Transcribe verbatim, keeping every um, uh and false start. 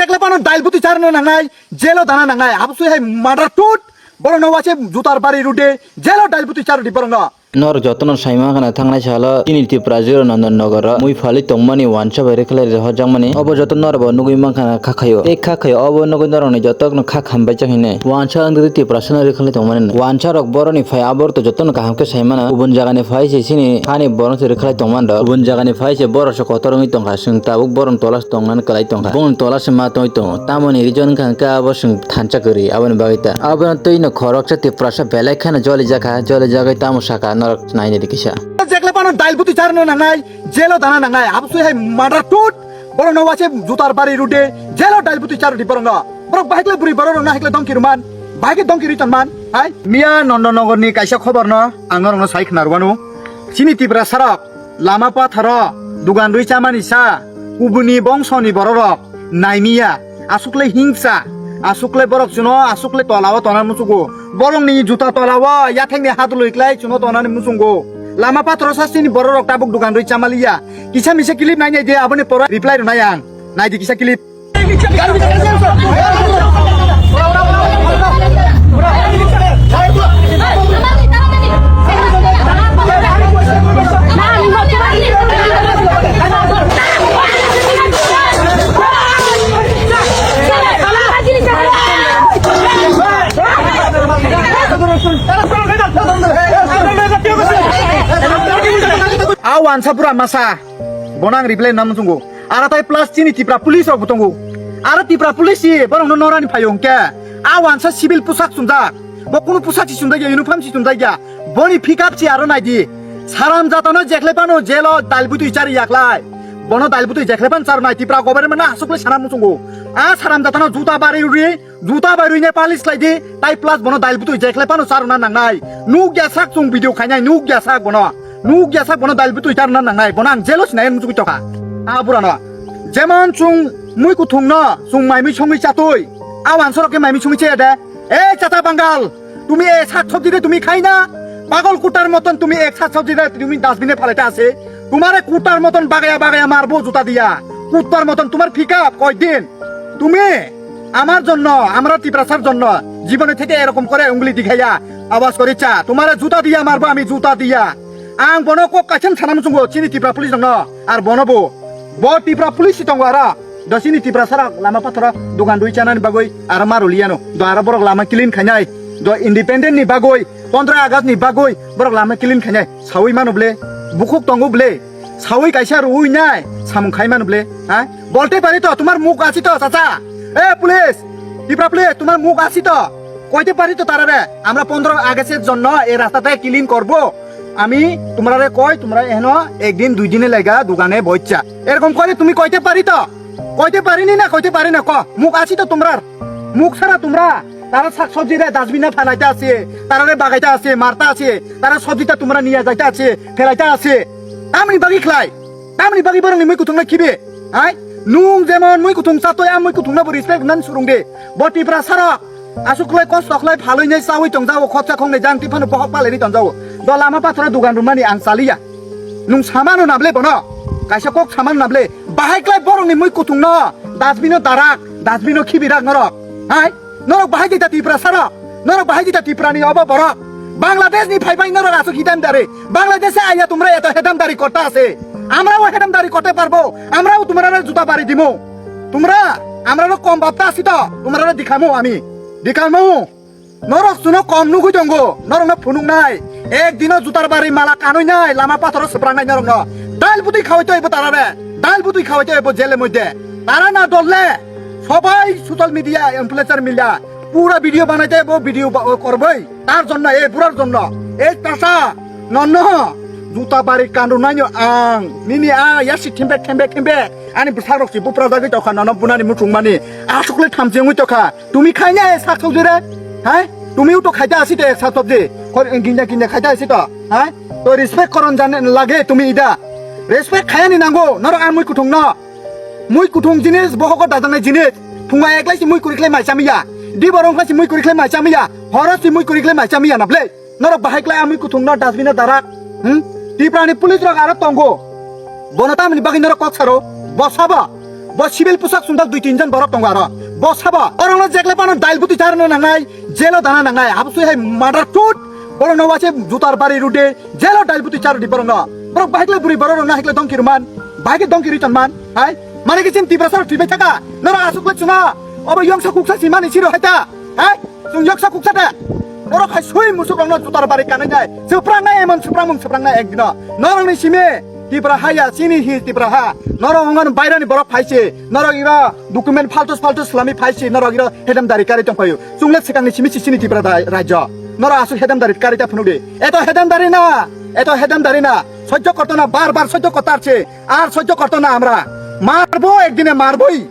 Ekla pano dail butwi charwna nangnai, jelo dana nangnai, abosoi hai murder tut, borokno waise jutar bari rwdi, jelo dail butwi charwdi borokno. Norok jotono saima khana thangnai salo chini Tipra Zero Nondon Nogoro mui phalwi tongmani wansa bai rwkhlai rwjakmani. Obo joto norokbo nugwi mankha kha khaio. Tei kha khaio obo nugwi norokni jotono kha khambai jak hinwi. Wansa wngdi Tiprasano rwkhlai tongmani. Wansa rok boroni phai aborok to jotono kaham khe saimano. Ubun jagani phai se chini hani borok se rwkhlai tongmani rok. Ubun jagani phai se borok se kotor wngwi tongkha. Chwng tabuk borokni tola se tongnani kwlai tongkha. Bongni tola se ma tongwi tongo. Tamoni reason wngkha hwnkhe abo chwng thansa kwrwi aboni bagwi ta. Abono twino khoroksa Tiprasa belai kheno jolijakha. Jolijagwi tamo saka norok nainai di kisa. Jekle pano dail butwi charwna nangnai, jelo dana nangnai, abosoi hai murder tut, borokno waise jutar bari rwdi, jelo dail butwi charwdi borokno. Borok bahai khlai bwrwi borok rokno hai khlai dongki rwman, bahai khe dongki rwi tonman, hai? Miya Nondonogorni kaisa khoborno ang norokno sai khna rwmano. Chini Tiprasarok lama patharo dugan rwi chamani sa, kubuni bongsoni bororok naimiya, aswk le hingsa, aswk le borok chwngno aswk le tolao tona muchungo. Borokni juta tolao yathekni hadulwi klai chwngno tonani muchungo. Lama patharo sasteni bororok tabuk dugan rwi chamaliya. Kisa misa clip nainai de, aboni pore reply rwnai ang. Naidi kisa clip. A wansa pura masa. Bono ang reply nang muchungo. Aro tai plus chini Tipra police rok bo tongo. Aro Tipra police si borok no norani phaio hwnkhe. A wansa civil pusak chumjak. Bo kunu pusak si chumjak ya, uniform si chumjak ya. Boni pick up si aro naidi. Saram jatano jekhle pano jelo dail butwi chari yaklai. Bono dail butwi jekhle pan char nai Tipra government na aswk le sana muchungo. A saram jatano juta bari uri. Juta bai rwine polish khlai di, tai plus bono dail butwi jekhle phano charwna nangnai. Nuk ya sak chwng video khainai, nuk ya sak bono. Nuk ya sak bono dail butwi charwna nangnai. Bono ang jelo sinai muchugwi tokha. A burano. Jemon chwng mui kuthungno, chwng maimui songwi chatwi. A wansorok khe maimui songwi chaya de. Ei chata Bangal, তুমি এই শাক সবজি দিয়ে তুমি খাই না? পাগল কুত্তার মতন তুমি এক শাক সবজি দিয়ে তুমি ডাস্টবিনে ফেলাইতে আছে। তোমারে কুত্তার মতন বাগায়া বাগায়া মারবো জুতা দিয়া। কুত্তার মতন তোমার ফিকা কয়দিন? তুমি আমার জন্য, আমরা তিপ্রাসার জন্য জীবনে থেকে এরকম করে উঙ্গলি দেখাইয়া আওয়াজ করে চা, তোমারে জুতা দিয়া মারবো আমি, জুতা দিয়া। Ang bono kok kaisa sana muchungo chini Tipra police rokno, ar bono bo, bo Tipra police si tongo ara, do chini Tiprasarok lama pathoro dogan rwi chanani bagwi ara maro liyano, do ara borok lama clean khainai, do independent ni bagwi, pondro August ni bagwi borok lama clean khainai, sawi mano ble, bukhuk tongo ble, sawi kaisa rwi nai, samung khai mano ble, ha? বলতে পারি তো, তোমার মুখ আছে তো, চাচা? এ পুলিশ, ত্রিপুরা পুলিশ, তোমার মুখ আছে তো? কইতে পারি তো তারারে, আমরা পনেরো আগস্টের জন্য এই রাস্তাটা ক্লিন করব। আমি তোমরারে কই, তোমরা এখনো একদিন দুই দিনে লেগা দোকানে বইচ্ছা। এরকম করে তুমি কইতে পারি তো? কইতে পারিনি না, কইতে পারি না, ক। মুখ আছে তো তোমরার? মুখ ছাড়া তোমরা তারা শাকসবজিরে ডাস্টবিনে ফেলাইতে আছে, তারারে বাগাইতে আছে, মারতে আছে, তারা সবজিটা তোমরা নিয়ে যাইতে আছে, ফেলাইতে আছে। Tamni bagwi khlai? Tamni bagwi borokni mui kuthungno khibi? Hai? Nung jemon mui kuthung chatoi, a mui kuthungno bo respect rwnani surung di. Bo Tiprasarok aswk khlai kosto khlai phalwi nai chawi tongjago, khotsa khongnai jang tiphano bohok palaini tongjago. Do lama pathoro dogan rwmani ang chaliya. Nung samano nable bono? Kaisa kok samano nable? Bahai khlai borokni mui kuthungno dustbin-o darak, dustbin-o khibirak norok. Hai? Norok bahai jeta Tiprasarok? Norok bahai jeta Tiprani obo borok? Bangladesh ni phaibai norok aswk hidamdari. Bangladesh-e aya tumra eto hedamdari korta ase. Amrao hedamdari korte parbo. Amrao tumrare juta bari dimo. Tumra amraro kom bapta asito. Tumrare dikhamo ami. Dikhamo. Norok chuno kom nugui tongo, norokno phunuknai. Ek dino jutar bari mala kanui nai, lama pathoro swprangnai norokno. Dal butui khawai toi bo tarare, dal butui khawai toi bo jele moidhe. Tara na dolle, sobai social media influencer mila, pura video banai te bo video ba-, o korboi. Tar jonno, e burar jonno, e tasa, nonno, juta bari kandu nainyo ang, nini a yasi thimbek, thimbek, thimbek. Ani bwsarok si bupra jagwi tokha nono bunani muchungmani, asukle thamjengwi tokha. তুমি খাই না এই শাক সবজি রে? হ্যাঁ? তুমিও তো খাইতে আসি তো এক শাক সবজি। কর-, গিঞ্জা গিঞ্জা খাইতে আসি তো। হ্যাঁ? তো respect করন জানে লাগে তুমি ইদা। Respect খায়ানি নাঙ্গো। নরক আর মুই কুথুং ন। মুই কুথুং জিনিস, বহক দাদানাই জিনিস। ফুঙ্গা একলাই সি মুই কুরিখলে মাইচামিয়া। দি বরং খাসি মুই কুরিখলে মাইচামিয়া। হরস সি মুই কুরিখলে মাইচামিয়া নাবলে। Norok bahai klai amui kuthung no dustbin o darak. Hmm? Tiprani police rok aro tongo. Bono tamni bagwi norok kok saro. Bo sabo. Bo civil poshak sumjak dui tin jon borok tongo aro. Bo sabo. Borokno jekle phano dail buti charna nangnai, jelo dana nangnai. Abo sui hai murder tut. Borokno waise jutar bari rude, jelo dail buti chardi borokno. Borok bahai kle buri borok rokno hai kle dongki ruman. Bahai khe dongki ri tonman. Hai? Mane khe chini Tiprasa rok thwibai thaka. Norok aswk le chwna. Obo yongsa kuksa simani siro hai ta. Hai? Chwng yoksa kuksa de. Norok hai sui musuk rokno jutar bari kanai nai. Swprangnai emon swprangmung swprangnai ek dino. Norokni simi Tipra ha ya, chini hi Tipra ha. Norok wngmano bairani borok phaisi. Norok iro document faltus faltus swlami phaisi. Norok iro hedam dari kari tongphaio. Chwngle swkangni simi si chini Tipra da-, rajyo. Norok aswk hedam dari kari ta phunukdi. Eto hedam dari na. Eto hedam dari na. Sojjo korto na, bar bar sojjo korto arche. Ar sojjo korto na amra. Marbo ekdine marboi.